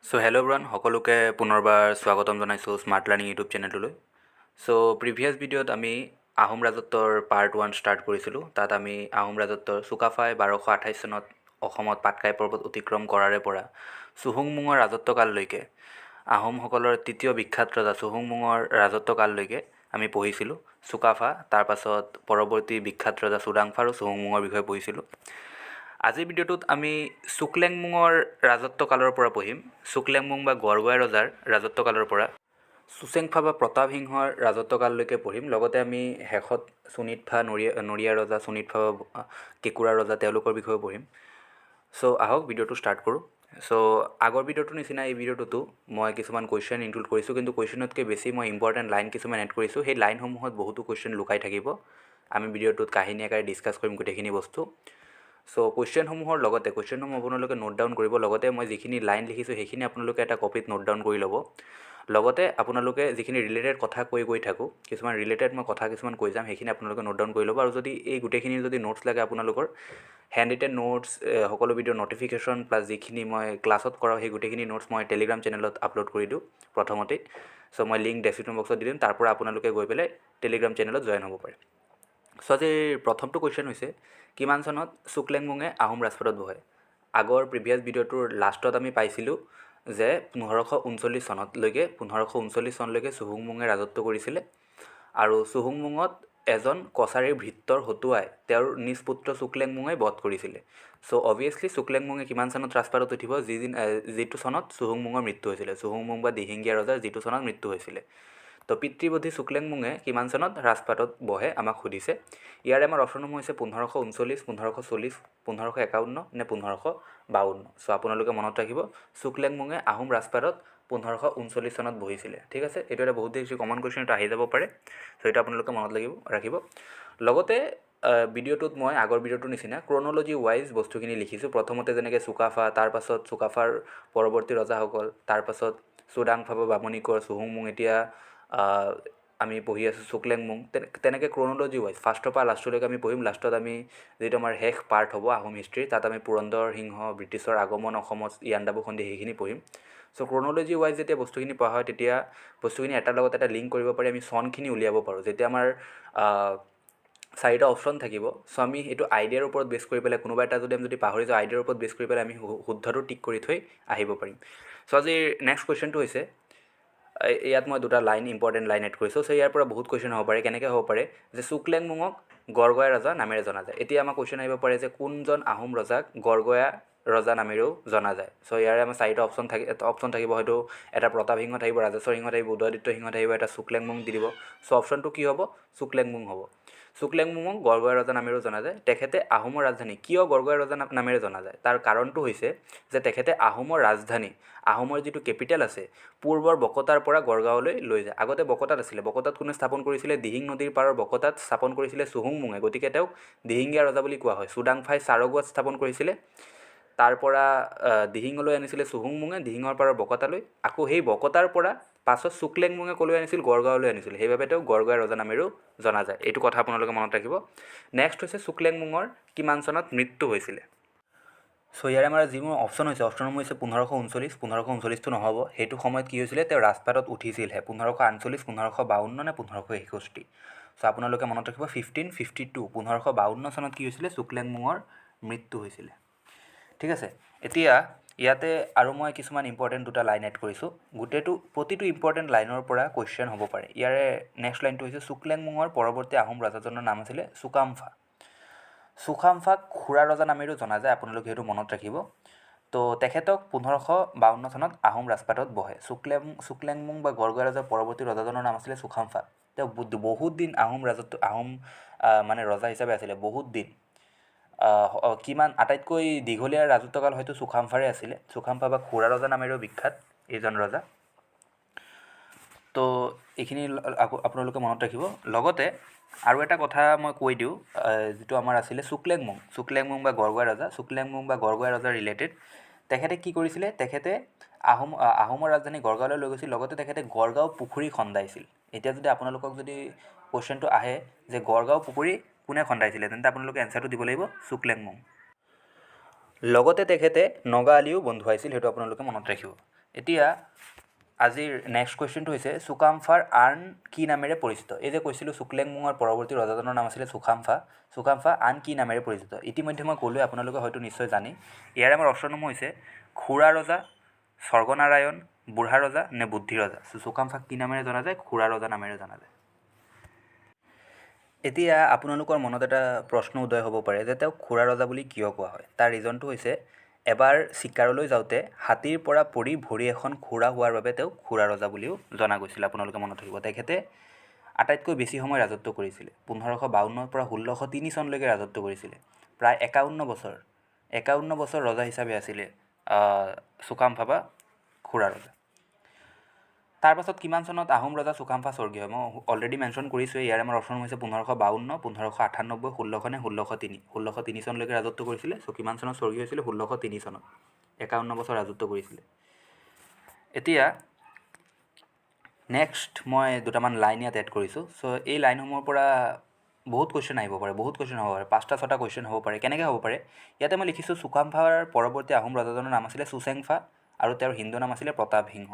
চ' hello' everyone, সকলোকে পুনৰবাৰ স্বাগতম জনাইছোঁ স্মাৰ্ট লাৰ্ণিং ইউটিউব চেনেলটোলৈ। চ' প্ৰিভিয়াছ ভিডিঅ'ত আমি আহোম ৰাজত্বৰ পাৰ্ট 1 ষ্টাৰ্ট কৰিছিলোঁ। তাত আমি আহোম ৰাজত্বৰ চুকাফাই 1228 চনত অসমত পাটকাই পৰ্বত অতিক্ৰম কৰাৰে পৰা চুহুংমুঙৰ ৰাজত্বকাললৈকে, আহোমসকলৰ তৃতীয় বিখ্যাত ৰজা চুহুংমুঙৰ ৰাজত্বকাললৈকে আমি পঢ়িছিলোঁ। চুকাফা, তাৰপাছত পৰৱৰ্তী বিখ্যাত ৰজা চুডাংফা আৰু চুহুংমুঙৰ বিষয়ে পঢ়িছিলোঁ। আজিৰ ভিডিঅ'টোত আমি চুকলেংমুঙৰ ৰাজত্বকালৰ পৰা পঢ়িম। চুকলেংমুং বা গড়গঞা ৰজাৰ ৰাজত্বকালৰ পৰা চুচেংফা বা প্ৰতাপ সিংহৰ ৰাজত্বকাললৈকে পঢ়িম। লগতে আমি শেষত চুনিতফা, নৰিয়া নৰিয়া ৰজা চুনিতফা বা কেঁকুৰা ৰজা, তেওঁলোকৰ বিষয়েও পঢ়িম। চ' আহক, ভিডিঅ'টো ষ্টাৰ্ট কৰোঁ। চ' আগৰ ভিডিঅ'টোৰ নিচিনা এই ভিডিঅ'টোতো মই কিছুমান কুৱেশ্যন ইনক্লুড কৰিছোঁ, কিন্তু কুৱেশ্যনতকৈ বেছি মই ইম্পৰ্টেণ্ট লাইন কিছুমান এড কৰিছোঁ। সেই লাইনসমূহত বহুতো কুৱেশ্যন লুকাই থাকিব। আমি ভিডিঅ'টোত কাহিনী আকাৰে ডিছকাছ কৰিম গোটেইখিনি বস্তু। চ' কুৱেশ্যনসমূহৰ লগতে কুৱেশ্যনসমূহ আপোনালোকে নোট ডাউন কৰিব, লগতে মই যিখিনি লাইন লিখিছোঁ সেইখিনি আপোনালোকে এটা কপিত নোট ডাউন কৰি ল'ব। লগতে আপোনালোকে যিখিনি ৰিলেটেড কথা কৈ গৈ থাকোঁ, কিছুমান ৰিলেটেড মই কথা কিছুমান কৈ যাম, সেইখিনি আপোনালোকে নোট ডাউন কৰি ল'ব। আৰু যদি এই গোটেইখিনি যদি নোটছ লাগে আপোনালোকৰ, হেণ্ড ৰিটেন নোটছ, সকলো ভিডিঅ'ৰ নটিফিকেশ্যন, প্লাছ যিখিনি মই ক্লাছত কৰাওঁ সেই গোটেইখিনি নোটছ মই টেলিগ্ৰাম চেনেলত আপলোড কৰি দিওঁ প্ৰথমতেই। চ' মই লিংক ডেছক্ৰিপশ্যন বক্সত দি দিম, তাৰ পৰা আপোনালোকে গৈ পেলাই টেলিগ্ৰাম চেনেলত জইন হ'ব পাৰে। চ' আজিৰ প্ৰথমটো কুৱেশ্যন হৈছে, কিমান চনত চুকলেংমুঙে আহোম ৰাজপাটত বহে? আগৰ প্ৰিভিয়াছ ভিডিঅ'টোৰ লাষ্টত আমি পাইছিলোঁ যে 1539 চনলৈকে, 1539 চনলৈকে চুহুংমুঙে ৰাজত্ব কৰিছিলে আৰু চুহুংমুঙত এজন কছাৰীৰ ভৃত্যৰ হতুৱাই তেওঁৰ নিজ পুত্ৰ চুকলেংমুঙে বধ কৰিছিলে। চ' অভিয়াছলি চুকলেংমুঙে কিমান চনত ৰাজপাটত উঠিব? যিটো চনত চুহুংমুঙৰ মৃত্যু হৈছিলে, চুহুংমুং বা দিহিঙ্গীয়া ৰজাৰ যিটো চনত মৃত্যু হৈছিলে। তো পিতৃবধী চুকলেংমুঙে কিমান চনত ৰাজপাটত বহে আমাক সুধিছে। ইয়াৰে আমাৰ অপশ্যনসমূহ হৈছে 1539, 1540, 1551 নে 1552। চ' আপোনালোকে মনত ৰাখিব, চুকলেংমুঙে আহোম ৰাজপাটত 1539 চনত বহিছিলে। ঠিক আছে, এইটো এটা বহুত বেছি কমন কুৱেশ্যন, এইটো আহি যাব পাৰে। চ' এইটো আপোনালোকে মনত ৰাখিব। লগতে ভিডিঅ'টোত মই আগৰ ভিডিঅ'টোৰ নিচিনা ক্ৰন'লজি ৱাইজ বস্তুখিনি লিখিছোঁ। প্ৰথমতে যেনেকৈ চুকাফা, তাৰপাছত চুকাফাৰ পৰৱৰ্তী ৰজাসকল, তাৰপাছত চুডাংফা বা বামুণী কোঁৱৰ, চুহুংমুং, এতিয়া আমি পঢ়ি আছোঁ চুকলেংমুং। তেনেকৈ ক্ৰন'লজি ৱাইজ ফাৰ্ষ্টৰ পৰা লাষ্টলৈকে আমি পঢ়িম। লাষ্টত আমি যিটো আমাৰ শেষ পাৰ্ট হ'ব আহোম হিষ্ট্ৰীৰ, তাত আমি পুৰন্দৰ সিংহ, ব্ৰিটিছৰ আগমন অসমত, ইয়াণ্ডাবু সন্ধি, সেইখিনি পঢ়িম। চ' ক্ৰন'লজি ৱাইজ যেতিয়া বস্তুখিনি পঢ়া হয়, তেতিয়া বস্তুখিনি এটাৰ লগত এটা লিংক কৰিব পাৰি, আমি চনখিনি উলিয়াব পাৰোঁ। যেতিয়া আমাৰ চাৰিটা অপশ্যন থাকিব, চ' আমি এইটো আইডিয়াৰ ওপৰত বেছ কৰি পেলাই, কোনোবা এটা যদি আমি যদি পাহৰি যাওঁ, আইডিয়াৰ ওপৰত বেছ কৰি পেলাই আমি শুদ্ধটো টিক কৰি থৈ আহিব পাৰিম। চ' আজিৰ নেক্সট কুৱেশ্যনটো হৈছে, ইয়াত মই দুটা লাইন, ইম্পৰ্টেণ্ট লাইন এড কৰিছোঁ। চ' ইয়াৰ পৰা বহুত কুৱেশ্যন হ'ব পাৰে। কেনেকৈ হ'ব পাৰে যে চুকলেংমুঙক গড়গঞা ৰজা নামেৰে জনা যায়। এতিয়া আমাৰ কুৱেশ্যন আহিব পাৰে যে কোনজন আহোম ৰজাক গড়গঞা ৰজা নামেৰেও জনা যায়? চ' ইয়াৰে আমাৰ চাৰিটা অপশ্যন থাকে, এটা অপশ্যন থাকিব, হয়তো এটা প্ৰতাপ সিংহ থাকিব, ৰাজেশ্বৰ সিংহ থাকিব, উদয়াদিত্য সিংহ থাকিব, এটা চুকলেংমুং দি দিব। চ' অপশ্যনটো কি হ'ব? চুকলেংমুং হ'ব। চুকলেংমুঙক গড়গঞা ৰজা নামেৰেও জনা যায়। তেখেতে আহোমৰ ৰাজধানী, কিয় গড়গঞা ৰজা নামেৰে জনা যায়? তাৰ কাৰণটো হৈছে যে তেখেতে আহোমৰ ৰাজধানী, আহোমৰ যিটো কেপিটেল আছে, পূৰ্বৰ বকতাৰ পৰা গড়গাঁৱলৈ লৈ যায়। আগতে বকতাত আছিলে। বকতাত কোনে স্থাপন কৰিছিলে? দিহিং নদীৰ পাৰৰ বকতাত স্থাপন কৰিছিলে চুহুংমুঙে, গতিকে তেওঁক দিহিঙ্গীয়া ৰজা বুলি কোৱা হয়। চুডাংফাই চাৰগুৱাত স্থাপন কৰিছিলে, তাৰ পৰা দিহিঙলৈ আনিছিলে চুহুংমুঙে, দিহিঙৰ পাৰৰ বকতালৈ। আকৌ সেই বকতাৰ পৰা পাছত চুকলেংমুঙে ক'লৈ আনিছিল? গড়গাঁৱলৈ আনিছিল। সেইবাবে তেওঁক গড়গঞা ৰজা নামেৰেও জনা যায়। এইটো কথা আপোনালোকে মনত ৰাখিব। নেক্সট হৈছে চুকলেংমুঙৰ কিমান চনত মৃত্যু হৈছিলে? চ' ইয়াৰে আমাৰ যিবোৰ অপশ্যন হৈছে, অপশ্যনসমূহ হৈছে 1539, 1539টো নহ'ব, সেইটো সময়ত কি হৈছিলে? তেওঁ ৰাজপাটত উঠিছিলহে। 1548, 1552 নে 1561? চ' আপোনালোকে মনত ৰাখিব 1552, 1552 চনত কি হৈছিলে? চুকলেংমুঙৰ মৃত্যু হৈছিলে। ঠিক আছে, এতিয়া ইয়াতে আৰু মই কিছুমান ইম্পৰ্টেণ্ট দুটা লাইন এড কৰিছোঁ। গোটেইটো, প্ৰতিটো ইম্পৰ্টেণ্ট লাইনৰ পৰা কুৱেশ্যন হ'ব পাৰে। ইয়াৰে নেক্সট লাইনটো হৈছে চুকলেংমুঙৰ পৰৱৰ্তী আহোম ৰজাজনৰ নাম আছিলে চুকাম্ফা। চুকাম্ফাক খুৰা ৰজা নামেৰেও জনা যায়, আপোনালোকে সেইটো মনত ৰাখিব। তো তেখেতক 1552 চনত আহোম ৰাজপাটত বহে। চুকলেংমুং বা গড়গঞা ৰজাৰ পৰৱৰ্তী ৰজাজনৰ নাম আছিলে চুকাম্ফা। তেওঁ বহুত দিন আহোম ৰাজত্ব, আহোম মানে ৰজা হিচাপে আছিলে বহুত দিন। কিমান আটাইতকৈ দীঘলীয়া ৰাজত্বকাল হয়তো চুকাম্ফাৰে আছিলে। চুকাম্ফা বা খুৰা ৰজা নামেৰেও বিখ্যাত এইজন ৰজা। তো এইখিনি আকৌ আপোনালোকে মনত ৰাখিব। লগতে আৰু এটা কথা মই কৈ দিওঁ, যিটো আমাৰ আছিলে চুকলেংমুং, চুকলেংমুং বা গড়গঞা ৰজা, চুকলেংমুং বা গড়গঞা ৰজাৰ ৰিলেটেড তেখেতে কি কৰিছিলে? তেখেতে আহোমৰ ৰাজধানী গড়গাঁৱলৈ লৈ গৈছিল, লগতে তেখেতে গড়গাঁও পুখুৰী খন্দাইছিল। এতিয়া যদি আপোনালোকক যদি কুৱেশ্যনটো আহে যে গড়গাঁও পুখুৰী কোনে খন্দাইছিলে, তেন্তে আপোনালোকে এনচাৰটো দিব লাগিব চুকলেংমুং। লগতে তেখেতে নগা আলিও বন্ধোৱাইছিল, সেইটো আপোনালোকে মনত ৰাখিব। এতিয়া আজিৰ নেক্সট কুৱেশ্যনটো হৈছে চুকাম্ফাৰ আন কি নামেৰে পৰিচিত? এই যে কৈছিলোঁ চুক্লেংমুঙৰ পৰৱৰ্তী ৰজাজনৰ নাম আছিলে চুকাম্ফা। চুকাম্ফা আন কি নামেৰে পৰিচিত? ইতিমধ্যে মই ক'লোৱে, আপোনালোকে হয়তো নিশ্চয় জানেই। ইয়াৰে আমাৰ অপশ্যনসমূহ হৈছে খুৰা ৰজা, স্বৰ্গনাৰায়ণ, বুঢ়া ৰজা নে বুদ্ধি ৰজা। চুকাম্ফাক কি নামেৰে জনা যায়? খুৰা ৰজা নামেৰে জনা যায়। এতিয়া আপোনালোকৰ মনত এটা প্ৰশ্ন উদয় হ'ব পাৰে যে তেওঁক খুৰা ৰজা বুলি কিয় কোৱা হয়? তাৰ ৰিজনটো হৈছে এবাৰ চিকাৰলৈ যাওঁতে হাতীৰ পৰা পৰি ভৰি এখন খুৰা হোৱাৰ বাবে তেওঁক খুৰা ৰজা বুলিও জনা গৈছিল। আপোনালোকে মনত ৰাখিব, তেখেতে আটাইতকৈ বেছি সময় ৰাজত্ব কৰিছিলে, 1552ৰ পৰা 1603 চনলৈকে ৰাজত্ব কৰিছিলে। প্ৰায় 51 বছৰ ৰজা হিচাপে আছিলে চুকাম্ফা বা খুৰা ৰজা। তাৰপাছত কিমান চনত আহোম ৰজা চুকাম্ফা স্বৰ্গীয় হয়? মই অলৰেডি মেনশ্যন কৰিছোঁৱে। ইয়াৰ আমাৰ অপশ্যন হৈছে 1552, 1598, 1600 নে 1603। 1603 চনলৈকে ৰাজত্ব কৰিছিলে। চ' কিমান চনত স্বৰ্গীয় হৈছিলে? 1603 চনত, 51 বছৰ ৰাজত্ব কৰিছিলে। এতিয়া নেক্সট মই দুটামান লাইন ইয়াত এড কৰিছোঁ। চ' এই লাইনসমূহৰ পৰা বহুত কুৱেশ্যন আহিব পাৰে, বহুত কুৱেশ্যন হ'ব পাৰে, 5টা 6টা কুৱেশ্যন হ'ব পাৰে। কেনেকৈ হ'ব পাৰে? ইয়াতে মই লিখিছোঁ চুকাম্ফাৰ পৰৱৰ্তী আহোম ৰজাজনৰ নাম আছিলে চুচেংফা আৰু তেওঁৰ হিন্দু নাম আছিলে প্ৰতাপ সিংহ।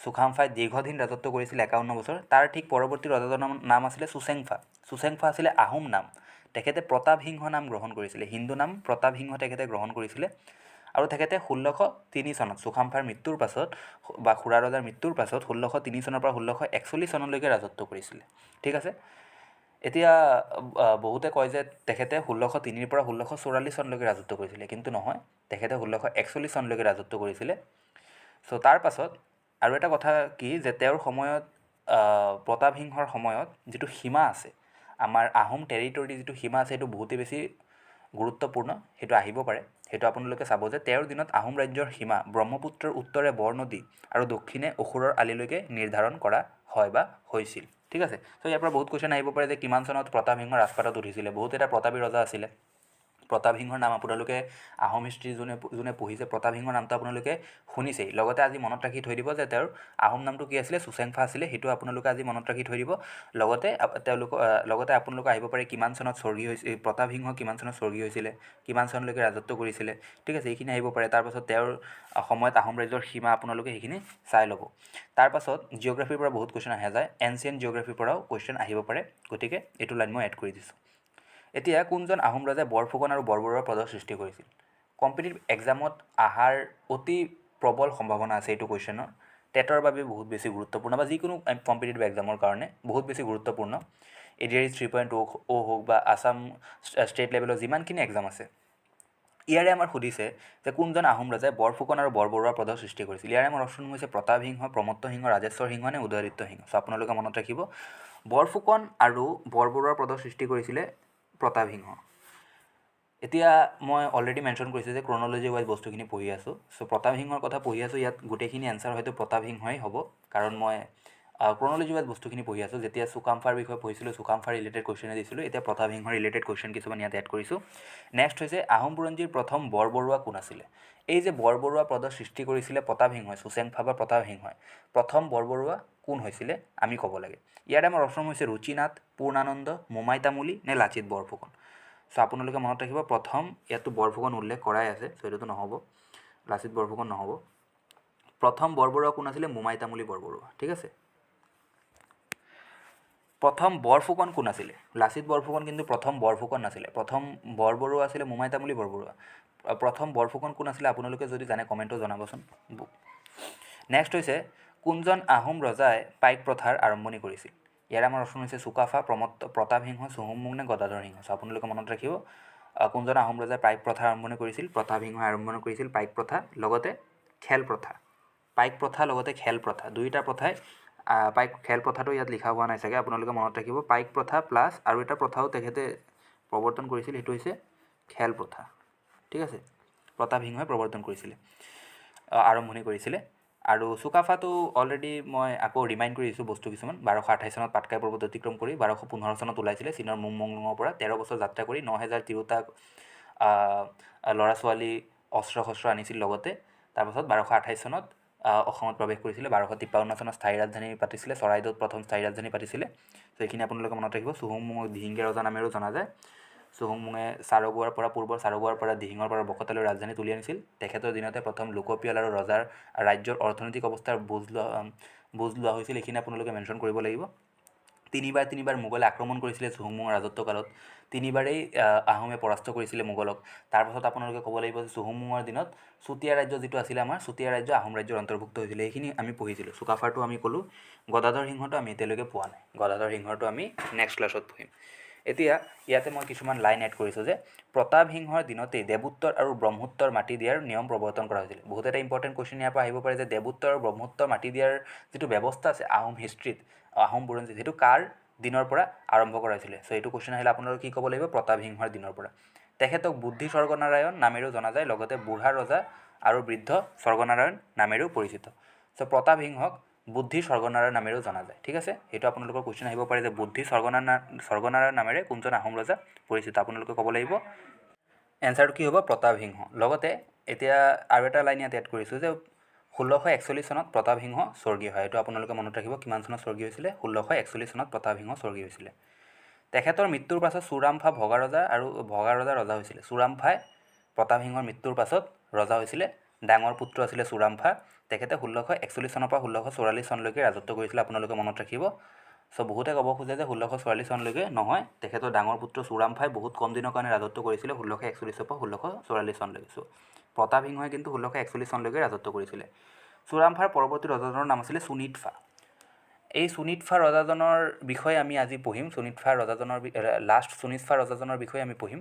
চুকাম্ফাই দীৰ্ঘদিন ৰাজত্ব কৰিছিল 51 বছৰ। তাৰ ঠিক পৰৱৰ্তী ৰজাজনৰ নাম আছিলে চুচেংফা। চুচেংফা আছিলে আহোম নাম, তেখেতে প্ৰতাপ সিংহ নাম গ্ৰহণ কৰিছিলে, হিন্দু নাম প্ৰতাপ সিংহ তেখেতে গ্ৰহণ কৰিছিলে। আৰু তেখেতে 1603 চনত চুকাম্ফাৰ মৃত্যুৰ পাছত বা খুৰা ৰজাৰ মৃত্যুৰ পাছত 1603 চনৰ পৰা 1641 চনলৈকে ৰাজত্ব কৰিছিলে। ঠিক আছে। এতিয়া বহুতে কয় যে তেখেতে 1603ৰ পৰা 1644 চনলৈকে ৰাজত্ব কৰিছিলে, কিন্তু নহয়, তেখেতে 1641 চনলৈকে ৰাজত্ব কৰিছিলে। চ' তাৰ পাছত আৰু এটা কথা কি যে তেওঁৰ সময়ত প্ৰতাপ সিংহৰ সময়ত যিটো সীমা আছে, আমাৰ আহোম টেৰিটৰী যিটো সীমা আছে, সেইটো বহুতেই বেছি গুৰুত্বপূৰ্ণ, সেইটো আহিব পাৰে। সেইটো আপোনালোকে চাব যে তেওঁৰ দিনত আহোম ৰাজ্যৰ সীমা ব্ৰহ্মপুত্ৰৰ উত্তৰে বৰনদী আৰু দক্ষিণে অসুৰৰ আলিলৈকে নিৰ্ধাৰণ কৰা হয় বা হৈছিল। ঠিক আছে। চ' ইয়াৰ পৰা বহুত কুৱেশ্যন আহিব পাৰে যে কিমান চনত প্ৰতাপ সিংহ ৰাজপাটত উঠিছিলে। বহুত এটা প্ৰতাপী ৰজা আছিলে প্ৰতাপ সিংহৰ নাম আপোনালোকে আহোম হিষ্ট্ৰী যোনে যোনে পঢ়িছে প্ৰতাপ সিংহৰ নামটো আপোনালোকে শুনিছেই। লগতে আজি মনত ৰাখি থৈ দিব যে তেওঁৰ আহোম নামটো কি আছিলে, চুচেংফা আছিলে, সেইটো আপোনালোকে আজি মনত ৰাখি থৈ দিব। লগতে তেওঁলোকৰ লগতে আপোনালোকে আহিব পাৰে কিমান চনত স্বৰ্গীয় হৈছিল প্ৰতাপ সিংহ, কিমান চনত স্বৰ্গীয় হৈছিলে, কিমান চনলৈকে ৰাজত্ব কৰিছিলে। ঠিক আছে, এইখিনি আহিব পাৰে। তাৰপাছত তেওঁৰ সময়ত আহোম ৰাজ্যৰ সীমা আপোনালোকে সেইখিনি চাই ল'ব। তাৰপাছত জিঅ'গ্ৰাফীৰ পৰা বহুত কুৱেশ্যন আহে যায়, এনচিয়েণ্ট জিঅ'গ্ৰাফীৰ পৰাও কুৱেশ্যন আহিব পাৰে, গতিকে এইটো লাইন মই এড কৰি দিছোঁ। এতিয়া কোনজন আহোম ৰজাই বৰফুকন আৰু বৰবৰুৱাৰ পদৰ সৃষ্টি কৰিছিল? কম্পিটিটিভ এক্সামত অহাৰ অতি প্ৰবল সম্ভাৱনা আছে এইটো কুৱেশ্যনৰ। টেটৰ বাবে বহুত বেছি গুৰুত্বপূৰ্ণ বা যিকোনো কম্পিটিটিভ এক্সামৰ কাৰণে বহুত বেছি গুৰুত্বপূৰ্ণ। ADRE 3.0 হওক বা আছাম ষ্টেট লেভেলৰ যিমানখিনি এক্সাম আছে, ইয়াৰে আমাৰ সুধিছে যে কোনজন আহোম ৰজাই বৰফুকন আৰু বৰবৰুৱাৰ পদৰ সৃষ্টি কৰিছিল। ইয়াৰে আমাৰ অপশ্যন হৈছে প্ৰতাপ সিংহ, প্ৰমত্ত সিংহ, ৰাজেশ্বৰ সিংহ নে উদয়াদিত্য সিংহ। চ' আপোনালোকে মনত ৰাখিব বৰফুকন আৰু বৰবৰুৱাৰ পদৰ সৃষ্টি কৰিছিলে প্ৰতাপ সিংহ। এতিয়া মই অলৰেডি মেনশ্যন কৰিছোঁ যে ক্ৰন'লজি ৱাইজ বস্তুখিনি পঢ়ি আছোঁ। চ' প্ৰতাপ সিংহৰ কথা পঢ়ি আছোঁ, ইয়াত গোটেইখিনি এনচাৰ হয়তো প্ৰতাপ সিংহই হ'ব, কাৰণ মই ক্ৰন'লজি ৱাইজ বস্তুখিনি পঢ়ি আছোঁ। যেতিয়া চুকাম্ফাৰ বিষয়ে পঢ়িছিলোঁ, চুকাম্ফাৰ ৰিলেটেড কুৱেশ্যনে দিছিলোঁ, এতিয়া প্ৰতাপ সিংহৰ ৰিলেটেড কুৱেশ্যন কিছুমান ইয়াত এড কৰিছোঁ। নেক্সট হৈছে আহোম বুৰঞ্জীৰ প্ৰথম বৰবৰুৱা কোন আছিলে? এই যে বৰবৰুৱা পদৰ সৃষ্টি কৰিছিলে প্ৰতাপ সিংহই, চুচেংফা বা প্ৰতাপ সিংহই, প্ৰথম বৰবৰুৱা কোন হৈছিলে আমি ক'ব লাগে। ইয়াত আমাৰ অপশ্যন হৈছে ৰুচিনাথ, পূৰ্ণানন্দ, মোমাই তামুলী নে লাচিত বৰফুকন। চ' আপোনালোকে মনত ৰাখিব প্ৰথম ইয়াততো বৰফুকন উল্লেখ কৰাই আছে, চ' এইটোতো নহ'ব, লাচিত বৰফুকন নহ'ব। প্ৰথম বৰবৰুৱা কোন আছিলে? মোমাই তামুলী বৰবৰুৱা। ঠিক আছে। প্ৰথম বৰফুকন কোন আছিলে? লাচিত বৰফুকন কিন্তু প্ৰথম বৰফুকন নাছিলে, প্ৰথম বৰবৰুৱা আছিলে মোমাই তামুলী বৰবৰুৱা। প্ৰথম বৰফুকন কোন আছিলে আপোনালোকে যদি জানে কমেণ্টত জনাবচোন। নেক্সট হৈছে কোনজন আহোম ৰজাই পাইক প্ৰথাৰ আৰম্ভণি কৰিছিল? ইয়াৰ আমাৰ অপশ্যন হৈছে চুকাফা, প্ৰতাপ সিংহ, চুহুংমুং নে গদাধৰ সিংহ। চ' আপোনালোকে মনত ৰাখিব কোনজন আহোম ৰজাই পাইক প্ৰথাৰ আৰম্ভণি কৰিছিল? প্ৰতাপ সিংহই আৰম্ভণি কৰিছিল পাইক প্ৰথা, লগতে খেল প্ৰথা। পাইক প্ৰথা লগতে খেল প্ৰথা, দুয়োটা প্ৰথাই পাইক খেল প্ৰথাটো ইয়াত লিখা হোৱা নাই চাগে, আপোনালোকে মনত ৰাখিব পাইক প্ৰথা প্লাছ আৰু এটা প্ৰথাও তেখেতে প্ৰৱৰ্তন কৰিছিল, সেইটো হৈছে খেল প্ৰথা। ঠিক আছে, প্ৰতাপ সিংহই প্ৰৱৰ্তন কৰিছিলে, আৰম্ভণি কৰিছিলে। আৰু চুকাফাটো অলৰেডি মই আকৌ ৰিমাইণ্ড কৰি দিছোঁ বস্তু কিছুমান। 1228 চনত পাটকাই পৰ্বত অতিক্ৰম কৰি 1215 চনত ওলাইছিলে চীনৰ মুংমংলুঙৰ পৰা, 13 বছৰ যাত্ৰা কৰি 9000 তিৰোতা ল'ৰা ছোৱালী অস্ত্ৰ শস্ত্ৰ আনিছিল লগতে। তাৰপাছত 1228 চনত অসমত প্ৰৱেশ কৰিছিলে। 1253 চনত স্থায়ী ৰাজধানী পাতিছিলে, চৰাইদেউত প্ৰথম স্থায়ী ৰাজধানী পাতিছিলে। চ' এইখিনি আপোনালোকে মনত ৰাখিব। চুহুংমুঙক দিহিঙ্গীয়া ৰজা নামেৰেও জনা যায়। চুহুংমুঙে চাৰগুৱাৰ পৰা, পূৰ্বৰ চাৰগুৱাৰ পৰা দিহিঙৰ পৰা বকতালৈ ৰাজধানী তুলি আনিছিল। তেখেতৰ দিনতে প্ৰথম লোকপিয়ল আৰু ৰজাৰ ৰাজ্যৰ অৰ্থনৈতিক অৱস্থাৰ বুজ লোৱা হৈছিল। এইখিনি আপোনালোকে মেনশ্যন কৰিব লাগিব। তিনিবাৰ মোগলে আক্ৰমণ কৰিছিলে চুহুংমুঙৰ ৰাজত্বকালত, তিনিবাৰেই আহোমে পৰাস্ত কৰিছিলে মোগলক। তাৰপাছত আপোনালোকে ক'ব লাগিব যে চুহুংমুঙৰ দিনত চুতীয়া ৰাজ্য যিটো আছিলে আমাৰ, চুতীয়া ৰাজ্য আহোম ৰাজ্যৰ অন্তৰ্ভুক্ত হৈছিলে। এইখিনি আমি পঢ়িছিলোঁ। চুকাফাৰটো আমি ক'লোঁ, গদাধৰ সিংহটো আমি এতিয়ালৈকে পোৱা নাই। গদাধৰ সিংহটো আমি নেক্সট ক্লাছত পঢ়িম। এতিয়া ইয়াতে মই কিছুমান লাইন এড কৰিছোঁ যে প্ৰতাপ সিংহৰ দিনতেই দেৱোত্তৰ আৰু ব্ৰহ্মোত্তৰ মাটি দিয়াৰ নিয়ম প্ৰৱৰ্তন কৰা হৈছিল। বহুত এটা ইম্পৰ্টেণ্ট কুৱেশ্যন ইয়াৰ পৰা আহিব পাৰে যে দেৱোত্তৰ আৰু ব্ৰহ্মোত্তৰ মাটি দিয়াৰ যিটো ব্যৱস্থা আছে আহোম হিষ্ট্ৰীত, আহোম বুৰঞ্জীত, সেইটো কাৰ দিনৰ পৰা আৰম্ভ কৰা হৈছিলে? চ' এইটো কুৱেশ্যন আহিলে আপোনালোকে কি ক'ব লাগিব? প্ৰতাপ সিংহৰ দিনৰ পৰা। তেখেতক বুদ্ধি স্বৰ্গনাৰায়ণ নামেৰেও জনা যায়, লগতে বুঢ়া ৰজা আৰু বৃদ্ধ স্বৰ্গনাৰায়ণ নামেৰেও পৰিচিত। চ' প্ৰতাপ সিংহক বুদ্ধি স্বৰ্গনাৰায়ণ নামেৰেও জনা যায়। ঠিক আছে, সেইটো আপোনালোকৰ কুৱেশ্যন আহিব পাৰে যে বুদ্ধি স্বৰ্গনাৰায়ণ নামেৰে কোনজন আহোম ৰজা পৰিচিত? আপোনালোকে ক'ব লাগিব এনচাৰটো কি হ'ব? প্ৰতাপ সিংহ। লগতে এতিয়া আৰু এটা লাইন ইয়াত এড কৰিছোঁ যে 1641 চনত প্ৰতাপ সিংহ স্বৰ্গীয় হয়। এইটো আপোনালোকে মনত ৰাখিব, কিমান চনত স্বৰ্গীয় হৈছিলে? 1641 চনত প্ৰতাপ সিংহ স্বৰ্গীয় হৈছিলে। তেখেতৰ মৃত্যুৰ পাছত চুৰামফা ভগা ৰজা আৰু ভগা ৰজা ৰজা হৈছিলে। চুৰামফাই প্ৰতাপ সিংহৰ মৃত্যুৰ পাছত ৰজা হৈছিলে। ডাঙৰ পুত্ৰ আছিলে চুৰামফা। তেখেতে 1641 চনৰ পৰা 1644 চনলৈকে ৰাজত্ব কৰিছিলে, আপোনালোকে মনত ৰাখিব। চ' বহুতে ক'ব খোজে যে 1644 চনলৈকে নহয়, তেখেতৰ ডাঙৰ পুত্ৰ চুৰামফাই বহুত কম দিনৰ কাৰণে ৰাজত্ব কৰিছিলে, 1641ৰ পৰা 1644 চনলৈকে। চ' প্ৰতাপ সিংহই কিন্তু 1641 চনলৈকে ৰাজত্ব কৰিছিলে। চুৰামফাৰ পৰৱৰ্তী ৰজাজনৰ নাম আছিলে চুনিতফা। এই চুনিতফা ৰজাজনৰ বিষয়ে আমি আজি পঢ়িম। চুনিতফা ৰজাজনৰ লাষ্ট চুনিতফা ৰজাজনৰ বিষয়ে আমি পঢ়িম।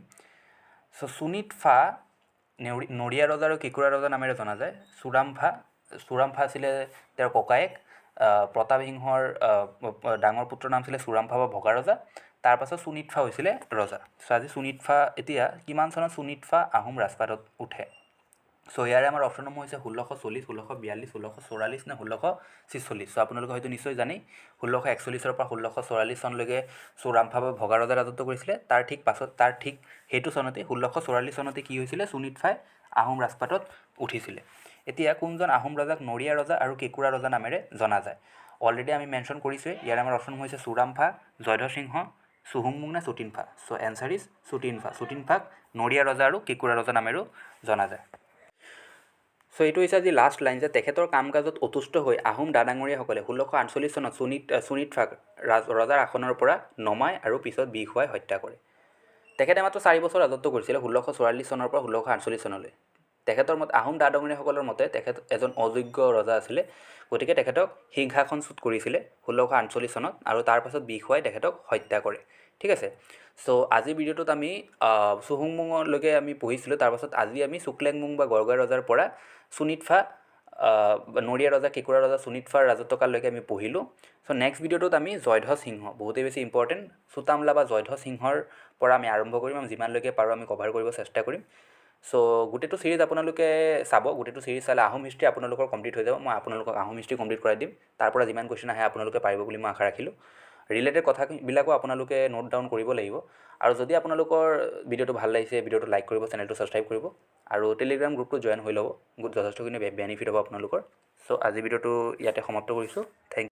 চ' চুনিতফা নৰিয়া ৰজা আৰু কেঁকুৰা ৰজা নামেৰে জনা যায়। চুৰামফা আছিলে তেওঁৰ ককায়েক। প্ৰতাপ সিংহৰ ডাঙৰ পুত্ৰৰ নাম আছিলে চুৰামফা বা ভগা ৰজা। তাৰপাছত চুনিতফা হৈছিলে ৰজা। চ' আজি চুনিতফা এতিয়া কিমান চনত চুনিতফা আহোম ৰাজপাটত উঠে? চ' ইয়াৰে আমাৰ অপশ্যনসমূহ হৈছে 1640, 1642, 1644 নে 1646। চ' আপোনালোকে হয়তো নিশ্চয় জানেই 1641ৰ পৰা 1644 চনলৈকে চুৰামফা বা ভগা ৰজা ৰাজত্ব কৰিছিলে। তাৰ ঠিক পাছত, তাৰ ঠিক সেইটো চনতে 1644 চনতে কি হৈছিলে? চুনিতফাই আহোম ৰাজপাটত উঠিছিলে। এতিয়া কোনজন আহোম ৰজাক নৰিয়া ৰজা আৰু কেঁকুৰা ৰজা নামেৰে জনা যায়? অলৰেডি আমি মেনশ্যন কৰিছোঁৱেই। ইয়াৰ আমাৰ অপশ্যনসমূহ হৈছে চুৰামফা, জয়ধ্বজ সিংহ, চুহুংমুং নে চুটিনফা। চ' এনচাৰ is চুটিনফা। চুটিনফাক নৰিয়া ৰজা আৰু কেঁকুৰা ৰজা নামেৰেও জনা যায়। চ' এইটো হৈছে আজি লাষ্ট লাইন যে তেখেতৰ কাম কাজত অতুষ্ট হৈ আহোম দাদাঙৰীয়াসকলে 1648 চনত চুনিতফাক ৰজাৰ আসনৰ পৰা নমাই আৰু পিছত বিষ খুৱাই হত্যা কৰে। তেখেতে মাত্ৰ 4 বছৰ ৰাজত্ব কৰিছিলে, 1644 চনৰ পৰা 1648 চনলৈ। তেখেতৰ মতে, আহোম দাদাঙৰীয়াসকলৰ মতে তেখেত এজন অযোগ্য ৰজা আছিলে, গতিকে তেখেতক সিংহাসনচ্যুত কৰিছিলে 1648 চনত আৰু তাৰ পাছত বিষ খুৱাই তেখেতক হত্যা কৰে। ঠিক আছে, চ' আজিৰ ভিডিঅ'টোত আমি চুহুংমুঙলৈকে আমি পঢ়িছিলোঁ। তাৰপাছত আজি আমি চুক্লেংমুং বা গড়গঞা ৰজাৰ পৰা চুনিতফা, নৰিয়া ৰজা, কেঁকুৰা ৰজা চুনিতফাৰ ৰাজত্বকাললৈকে আমি পঢ়িলোঁ। চ' নেক্সট ভিডিঅ'টোত আমি জয়ধ্বজ সিংহ, বহুতেই বেছি ইম্পৰ্টেণ্ট, চুতামলা বা জয়ধ্বজ সিংহৰ পৰা আমি আৰম্ভ কৰিম। আমি যিমানলৈকে পাৰোঁ আমি কভাৰ কৰিব চেষ্টা কৰিম। চ' গোটেইটো ছিৰিজ আপোনালোকে চাব, গোটেইটো ছিৰিজ চালে আহোম হিষ্ট্ৰী আপোনালোকৰ কমপ্লিট হৈ যাব। মই আপোনালোকক আহোম হিষ্ট্ৰী কমপ্লিট কৰাই দিম। তাৰ পৰা যিমান কুৱেশ্যন আহে আপোনালোকে পাৰিব বুলি মই আশা ৰাখিলোঁ। ৰিলেটেড কথাবিলাকো আপোনালোকে নোট ডাউন কৰিব লাগিব। আৰু যদি আপোনালোকৰ ভিডিঅ'টো ভাল লাগিছে, ভিডিঅ'টো লাইক কৰিব, চেনেলটো ছাবস্ক্ৰাইব কৰিব আৰু টেলিগ্ৰাম গ্ৰুপটো জইন হৈ ল'ব, যথেষ্টখিনি বেনিফিট হ'ব আপোনালোকৰ। চ' আজি ভিডিঅ'টো ইয়াতে সমাপ্ত কৰিছোঁ। Thank